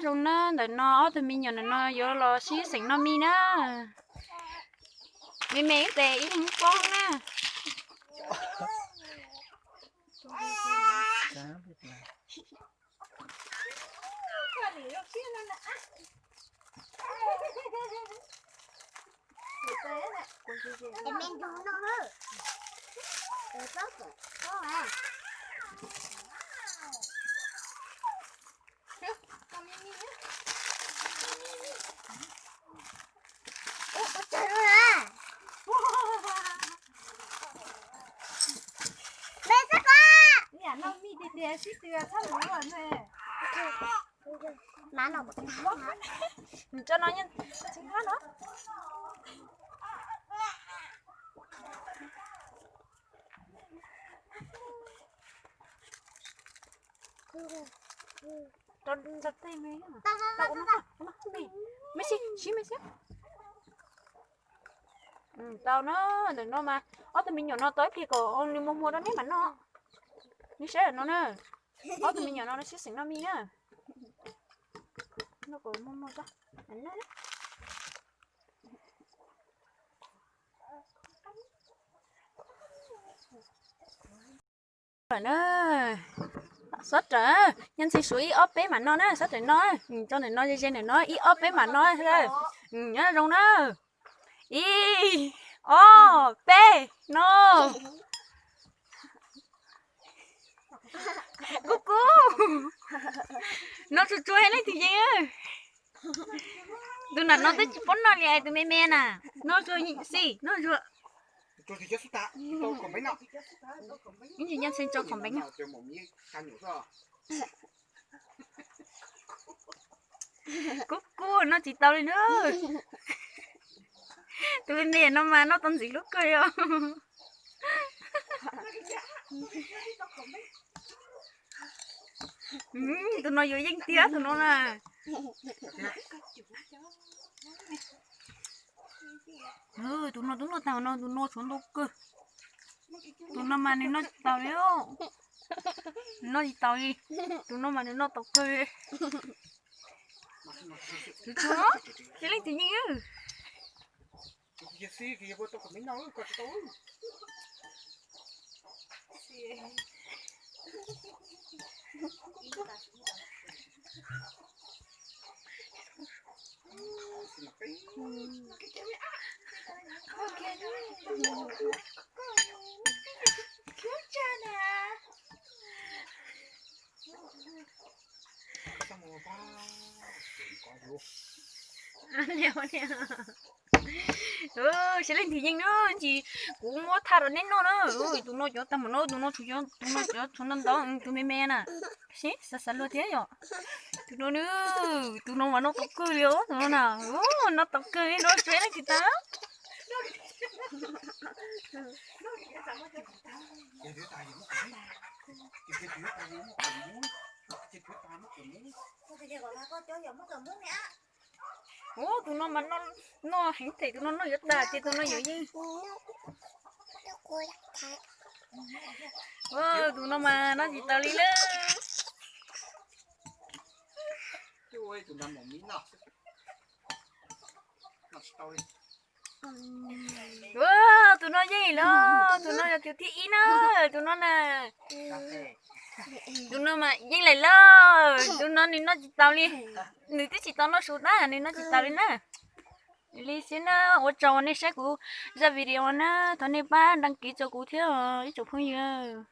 Zoo na, ntawm no ob tug me nyuam ntawm no yuav los sib xeem noj mij na. Me me tes ib leeg ib pob na. Nws tso no, rau ntawm tej me, me si, sib me si. Tau na, ntawm no mas ob tug me nyuam no tau ib pliag kom nws muag muag rau neb mam noj. Neb saib no na, ob tug me nyuam no sib xeem noj mij na. Noj kom muag muag tso. Lawm na, xob rawm, nyob ntxhi suav ib ob peb mam noj na, xob rawm no, tso ntawm no ze ze ntawm no ib ob peb mam noj. Nyob zoo na, ib, ob, peb, no. Kub kub, no tsuag tsuag leej twg yeej. Tus nam no twb tsis paub noj li es tus me me na, noj tsuag xij noj tsuag. Ib ntsis nyob txheeb tso khoom npeev. Kub kub noj tsis tau li na. Tus me me no mas noj tau ntxiv hlub kawg li os. Tus no yuav yeej tiag tus no na. Tus no twb noj tag no, tus no tshuav ntau kawg. Tus no mas nws noj tsis taus li. Nws noj tsis taus li. Tus no mas nws noj tau kawg li. Tus no, tus leej twg yeej. Saib leej twg yeej na, ntsis kuv muab thaj rau neb noj na. Tus no cov tag mus no, tus no tshuav cov, tus no cov tshuav ntau ntau, tus me me na. Sib xav xav luag thiab yom. Tus no, tus no mas noj tau kawg li os, tus no na. Noj tau kawg li no, tsuav leej twg tag. Ua, tus no mas noj heev, tus no noj yuav tag ces tus no yuav yeej. Ua, tus no mas noj tsis tau li lawm. Ua, tus no yeej lawm, tus no yog tus thib ib na, tus no na. Tus no mas yeej lawm lauj, tus no nws noj tsis tau li. Nws twb tsis tau noj su na, nws noj tsis tau li na. Li xwb na, ua tsaug uas nej saib kuv zaj video na, thov nej pab đăng ký rau kuv thiab ib tsoom phooj ywg.